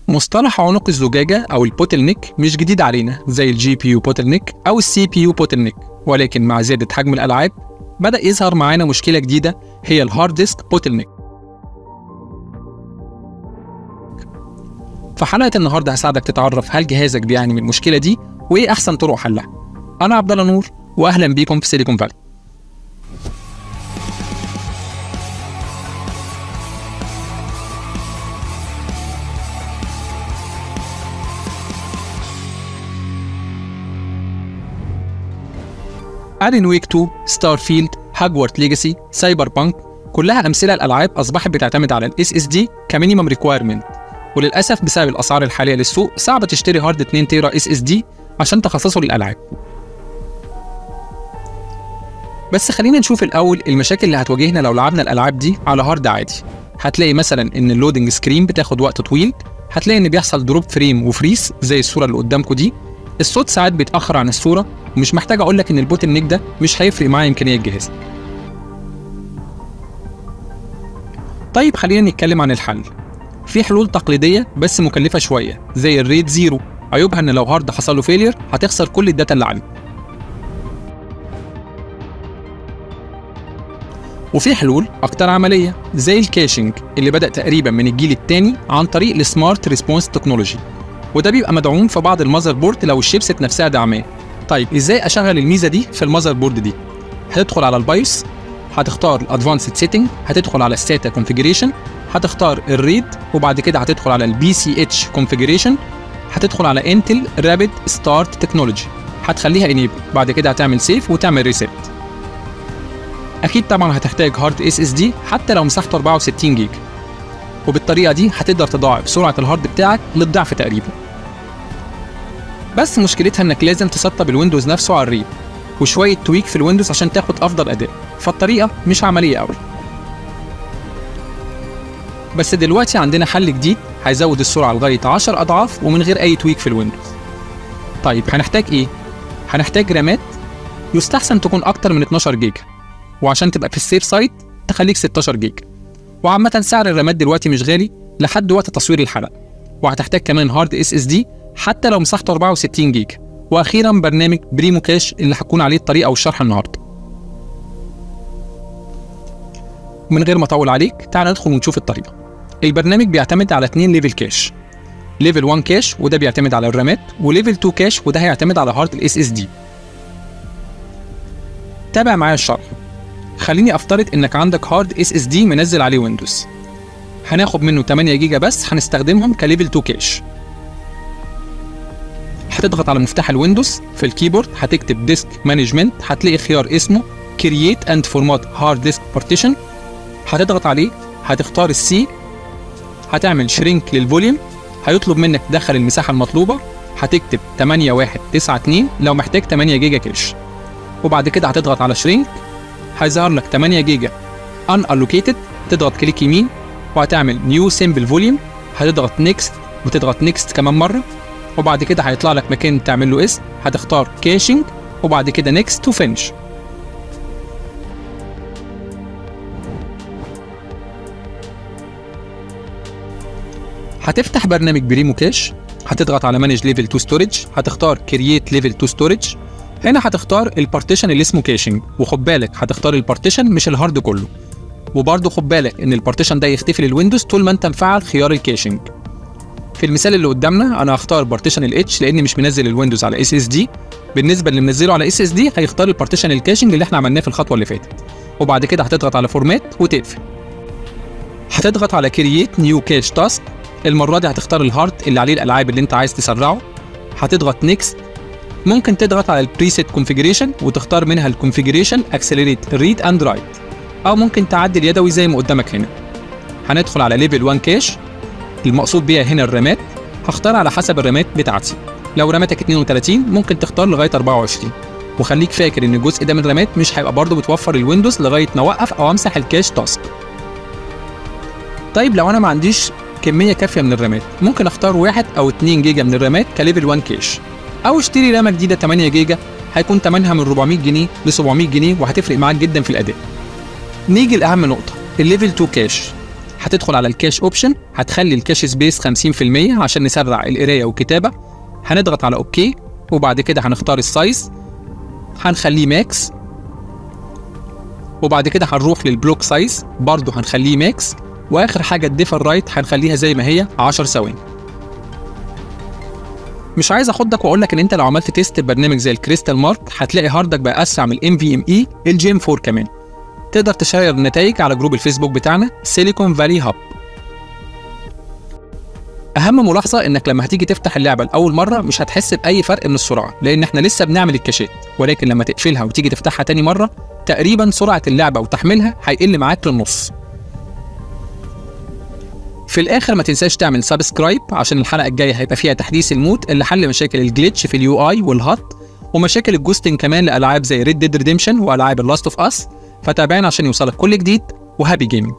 مصطلح عنق الزجاجة أو البوتل نيك مش جديد علينا زي الجي بي يو بوتل نيك أو السي بي يو بوتل نيك، ولكن مع زيادة حجم الألعاب بدأ يظهر معانا مشكلة جديدة هي الهارد ديسك بوتل نيك. في حلقة النهاردة هساعدك تتعرف هل جهازك بيعاني من المشكلة دي وإيه أحسن طرق حلها. أنا عبد الله نور وأهلا بيكم في سيليكون فالي. ألين ويك 2، ستار فيلد، هاجورت ليجاسي، سايبر بانك، كلها أمثلة لألعاب أصبحت بتعتمد على ال SSD كمينيمم ريكوايرمنت، وللأسف بسبب الأسعار الحالية للسوق صعب تشتري هارد 2 تيرا SSD عشان تخصصه للألعاب. بس خلينا نشوف الأول المشاكل اللي هتواجهنا لو لعبنا الألعاب دي على هارد عادي. هتلاقي مثلا إن اللودنج سكرين بتاخد وقت طويل، هتلاقي إن بيحصل دروب فريم وفريس زي الصورة اللي قدامكم دي، الصوت ساعات بيتأخر عن الصورة، ومش محتاج أقول لك إن البوتل نيك ده مش هيفرق مع إمكانية الجهاز. طيب خلينا نتكلم عن الحل. في حلول تقليدية بس مكلفة شوية زي الريد زيرو، عيوبها إن لو هارد حصل له فيلير هتخسر كل الداتا اللي عليه. وفي حلول أكتر عملية زي الكاشنج اللي بدأ تقريبا من الجيل الثاني عن طريق السمارت ريسبونس تكنولوجي، وده بيبقى مدعوم في بعض المذر بورد لو الشيبسيت نفسها دعماه. طيب ازاي اشغل الميزه دي في المذر بورد دي؟ هتدخل على البايوس، هتختار الادفانسد سيتنج، هتدخل على الساتا كونفيجريشن، هتختار الريد، وبعد كده هتدخل على البي سي اتش كونفيجريشن، هتدخل على انتل رابيد ستارت تكنولوجي، هتخليها انيبل، بعد كده هتعمل سيف وتعمل ريسيت. اكيد طبعا هتحتاج هارد اس اس دي حتى لو مساحته 64 جيجا، وبالطريقه دي هتقدر تضاعف سرعه الهارد بتاعك للضعف تقريبا. بس مشكلتها انك لازم تسطب الويندوز نفسه على الريد وشويه تويك في الويندوز عشان تاخد افضل اداء، فالطريقه مش عمليه قوي. بس دلوقتي عندنا حل جديد هيزود السرعه لغايه 10 اضعاف ومن غير اي تويك في الويندوز. طيب هنحتاج ايه؟ هنحتاج رامات يستحسن تكون اكتر من 12 جيجا، وعشان تبقى في السيف سايد تخليك 16 جيجا. وعامه سعر الرامات دلوقتي مش غالي لحد وقت تصوير الحلقه. وهتحتاج كمان هارد اس اس دي حتى لو مساحته 64 جيجا، واخيرا برنامج بريمو كاش اللي هتكون عليه الطريقه والشرح النهارده. من غير ما اطول عليك تعال ندخل ونشوف الطريقه. البرنامج بيعتمد على 2 ليفل كاش، ليفل 1 كاش وده بيعتمد على الرامات، وليفل 2 كاش وده هيعتمد على هارد الاس اس دي. تابع معايا الشرح. خليني افترض انك عندك هارد اس اس دي منزل عليه ويندوز، هناخد منه 8 جيجا بس هنستخدمهم كليفل 2 كاش. هتضغط على مفتاح الويندوز في الكيبورد، هتكتب ديسك مانجمنت، هتلاقي خيار اسمه كرييت اند فورمات هارد ديسك بارتيشن، هتضغط عليه، هتختار السي، هتعمل شرينك للفوليوم، هيطلب منك تدخل المساحه المطلوبه، هتكتب 8192 لو محتاج 8 جيجا كاش، وبعد كده هتضغط على شرينك، هيظهر لك 8 جيجا ان الوكيتد، تضغط كليك يمين وهتعمل نيو سيمبل فوليوم، هتضغط نيكست وتضغط نيكست كمان مره، وبعد كده هيطلع لك مكان تعمل له اسم، هتختار كاشنج وبعد كده نيكست تو فينش. هتفتح برنامج بريمو كاش، هتضغط على مانج ليفل 2 ستورج، هتختار كرييت ليفل 2 ستورج، هنا هتختار البارتيشن اللي اسمه كاشنج، وخد بالك هتختار البارتيشن مش الهارد كله، وبرضه خد بالك ان البارتيشن ده يختفي للويندوز طول ما انت مفعل خيار الكاشنج. في المثال اللي قدامنا انا هختار بارتيشن الاتش لاني مش منزل الويندوز على اس اس دي، بالنسبه اللي منزله على اس اس دي هيختار البارتيشن الكاشنج اللي احنا عملناه في الخطوه اللي فاتت، وبعد كده هتضغط على فورمات وتقفل. هتضغط على كرييت نيو كاش تاسك، المره دي هتختار الهارد اللي عليه الالعاب اللي انت عايز تسرعه، هتضغط نيكست، ممكن تضغط على البريسيت كونفيجريشن وتختار منها الكونفيجريشن اكسلريت ريد اند رايت، او ممكن تعدل يدوي زي ما قدامك هنا. هندخل على ليفل 1 كاش، المقصود بيها هنا الرامات، هختار على حسب الرامات بتاعتي، لو راماتك 32 ممكن تختار لغايه 24، وخليك فاكر ان الجزء ده من الرامات مش هيبقى برضه بتوفر الويندوز لغايه ما اوقف او امسح الكاش تاسك. طيب لو انا ما عنديش كميه كافيه من الرامات، ممكن اختار 1 أو 2 جيجا من الرامات كليفل 1 كاش، او اشتري رامه جديده 8 جيجا هيكون ثمنها من 400 جنيه ل 700 جنيه وهتفرق معاك جدا في الاداء. نيجي لاهم نقطه، الليفل 2 كاش. هتدخل على الكاش اوبشن، هتخلي الكاش سبيس 50% عشان نسرع القرايه والكتابه. هنضغط على اوكي، وبعد كده هنختار السايز هنخليه ماكس، وبعد كده هنروح للبلوك سايز برضه هنخليه ماكس، واخر حاجه الديفر رايت هنخليها زي ما هي 10 ثواني. مش عايز اخدك واقول لك ان انت لو عملت تيست ببرنامج زي الكريستال مارك هتلاقي هاردك بقى اسرع من NVMe الجيم 4 كمان. تقدر تشير النتائج على جروب الفيسبوك بتاعنا سيليكون فالي هاب. اهم ملاحظه انك لما هتيجي تفتح اللعبه لاول مره مش هتحس باي فرق من السرعه، لان احنا لسه بنعمل الكاشات، ولكن لما تقفلها وتيجي تفتحها تاني مره تقريبا سرعه اللعبه وتحميلها هيقل معاك للنص. في الاخر ما تنساش تعمل سبسكرايب عشان الحلقه الجايه هيبقى فيها تحديث المود اللي حل مشاكل الجليتش في اليو اي والهات، ومشاكل الجوستنج كمان لالعاب زي ريد ديد ريديمشن والعاب اللاست اوف اس. فتابعنا عشان يوصلك كل جديد، وهابي جيمنج.